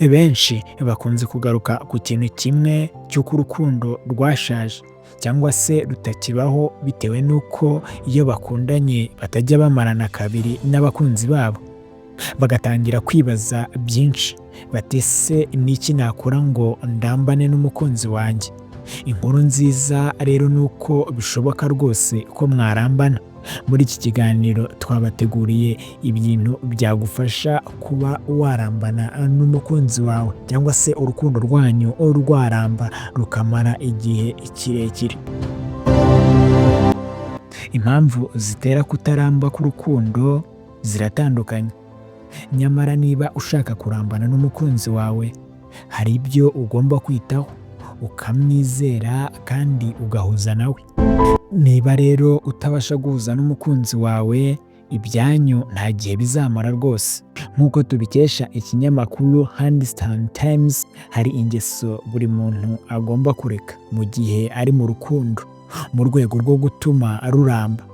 Benshi bakunze kugaruka ku kintu kimwe cy'uko urukundo rwashaje cyangwa se rutakibaho, bitewe n'uko iyo bakundanye batajya bamarana kabiri n'abakunzi babo, bagatangira kwibaza byinshi bati: "Ese ni iki nakora ngo ndambane n'umukunzi wanjye?" Inkuru nziza rero ni uko bishoboka rwose ko mwarambana. Muri iki kiganiro twabateguriye ibintu byagufasha kuba warambana n'umukunzi wawe, cyangwa se urukundo rwanyu rwaramba rukamara igihe kirekire. Impamvu zitera kutaramba k'urukundo ziratandukanye, nyamara niba ushaka kurambana n'umukunzi wawe, hari ibyo ugomba kwitaho, ukamwizera kandi ugahuza nawe. Niba rero utabasha guhuza n'umukunzi wawe, ibyanyu nta gihe bizamara rwose. Nk'uko tubikesha ikinyamakuru Hindustan Times, hari ingeso buri muntu agomba kureka mu gihe ari mu rukundo, mu rwego rwo gutuma ruramba.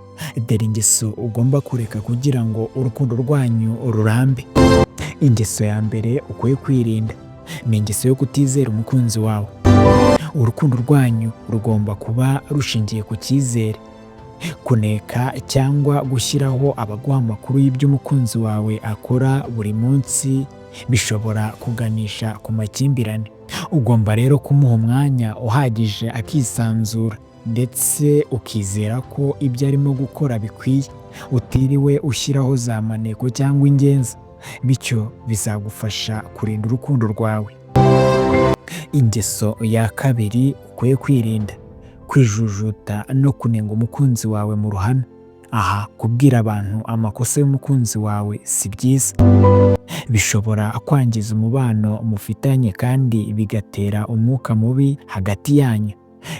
Dore ingeso ugomba kureka kugira ngo urukundo rwanyu rurambe. Ingeso ya mbere ukwiye kwirinda ni ingeso yo kutizera umukunzi wawe. Urukundo rwanyu rugomba kuba rushingiye ku cyizere. Kuneka cyangwa gushyiraho abaguha amakuru y'ibyo umukunzi wawe akora buri munsi bishobora kuganisha ku makimbirane. Ugomba rero kumuha umwanya uhagije akisanzura, ndetse ukizera ko ibyo arimo gukora bikwiye, utiriwe ushyiraho za maneko cyangwa ingenza. Bityo bizagufasha kurinda urukundo rwawe. Ingeso ya kabiri ukwiye kwirinda: kwijujuta no kunenga umukunzi wawe mu ruhame. Aha, kubwira abantu amakosa y'umukunzi wawe si byiza, bishobora kwangiza umubano mufitanye kandi bigatera umwuka mubi hagati yanyu,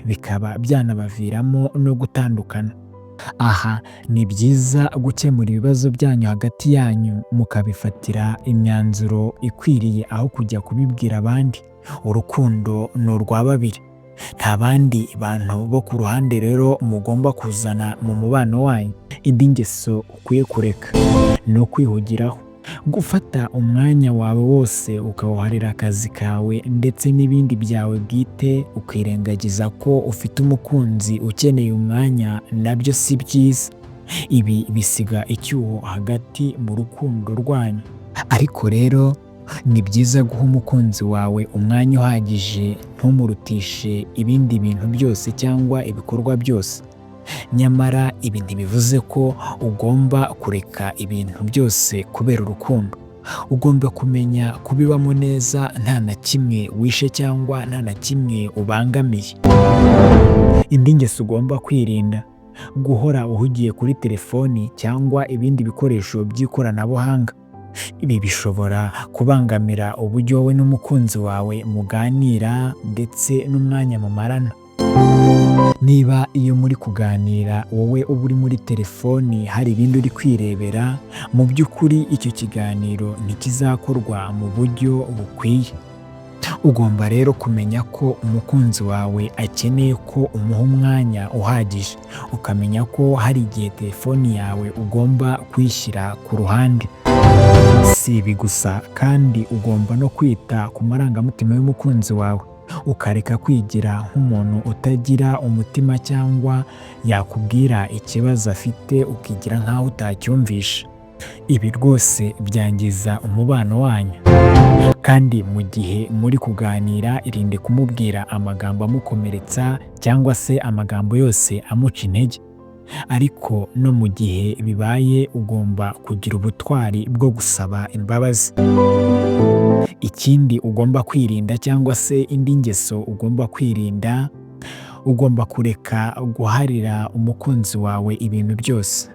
bikaba byanabaviramo no gutandukana. Aha ni byiza gukemura ibibazo byanyu hagati yanyu, mukabifatira imyanzuro ikwiriye, aho kujya kubibwira abandi. Urukundo ni urwa babiri, nta bandi bantu bo ku ruhande rero mugomba kuzana mu mubano wanyu. Indi ngeso ukwiye kureka ni ukwihugiraho. Gufata umwanya wawe wose ukawuharira akazi kawe ndetse n'ibindi byawe bwite, ukirengagiza ko ufite umukunzi ukeneye umwanya, nabyo si byiza. Ibi bisiga icyuho hagati mu rukundo rwanyu. Ariko rero ni byiza guha umukunzi wawe umwanya uhagije, ntumurutishe ibindi bintu byose cyangwa ibikorwa byose. Nyamara ibi ntibivuze ko ugomba kureka ibintu byose kubera urukundo. Ugomba kumenya kubibamo neza nta na kimwe wishe cyangwa nta na kimwe ubangamiye. Indi ngeso ugomba kwirinda: guhora uhugiye kuri telefoni cyangwa ibindi bikoresho by'ikoranabuhanga. Ibi bishobora kubangamira uburyo wowe n'umukunzi wawe muganira ndetse n'umwanya mumarana. Niba iyo muri kuganira wowe uba uri muri telefoni, hari ibindi uri kwirebera, mu by'ukuri icyo kiganiro ntikizakorwa mu buryo bukwiye. Ugomba rero kumenya ko umukunzi wawe akeneye ko umuha umwanya uhagije, ukamenya ko hari igihe telefoni yawe ugomba kuyishyira ku ruhande. Si ibi gusa kandi, ugomba no kwita ku marangamutima y'umukunzi wawe, ukareka kwigira nk'umuntu utagira umutima, cyangwa yakubwira ikibazo afite ukigira nk'aho utacyumvisha. Ibi rwose byangiza umubano wanyu. Kandi mu gihe muri kuganira, irinde kumubwira amagambo amukomeretsa cyangwa se amagambo yose amuca intege. Ariko no mu gihe bibaye, ugomba kugira ubutwari bwo gusaba imbabazi. Ikindi ugomba kwirinda, cyangwa se indi ngeso ugomba kwirinda, ugomba kureka guharira umukunzi wawe ibintu byose.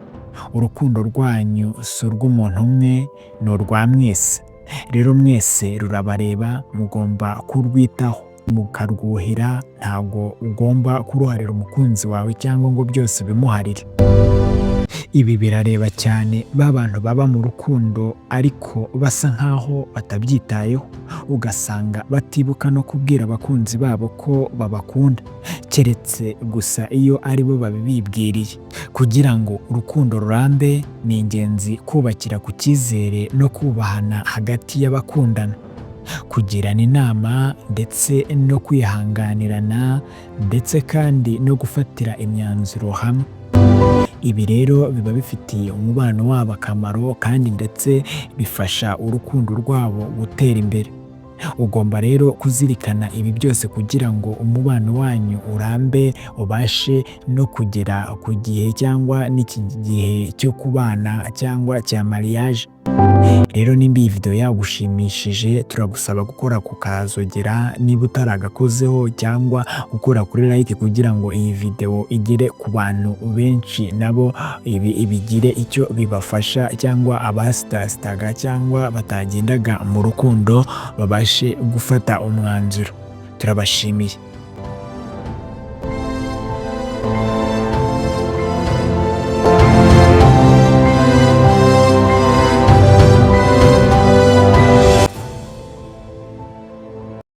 Urukundo rwanyu si urw'umuntu umwe, ni urwa mwese. Rero mwese rurabareba, mugomba kurwitaho mukarwuhira. Ntabwo ugomba kuruharira umukunzi wawe cyangwa ngo byose ubimuharire. Ibi birareba cyane ba bantu baba mu rukundo ariko basa nkaho batabyitayeho, ugasanga batibuka no kubwira abakunzi babo ko babakunda, keretse gusa iyo ari bo babibibwiriye. Kugira ngo urukundo rurambe, ni ingenzi kubakira ku cyizere no kubahana hagati y'abakundana. Kugirana inama ndetse no kwihanganirana, ndetse kandi no gufatira imyanzuro hamwe. Ibi rero biba bifitiye umubano wabo akamaro kandi ndetse bifasha urukundo rwabo gutera imbere. Ugomba rero kuzirikana ibi byose kugira ngo umubano wanyu urambe, ubashe no kugera ku gihe cyangwa n'iki gihe cyo kubana cyangwa cya mariage. Rero nimba iyi video yagushimishije, turagusaba gukora ku kazogera niba utaragakozeho, cyangwa gukora kuri like kugira ngo iyi video igere ku bantu benshi, nabo ibi bigire icyo bibafasha, cyangwa abasitasitaga cyangwa batagendaga mu rukundo babashe gufata umwanzuro. Turabashimiye.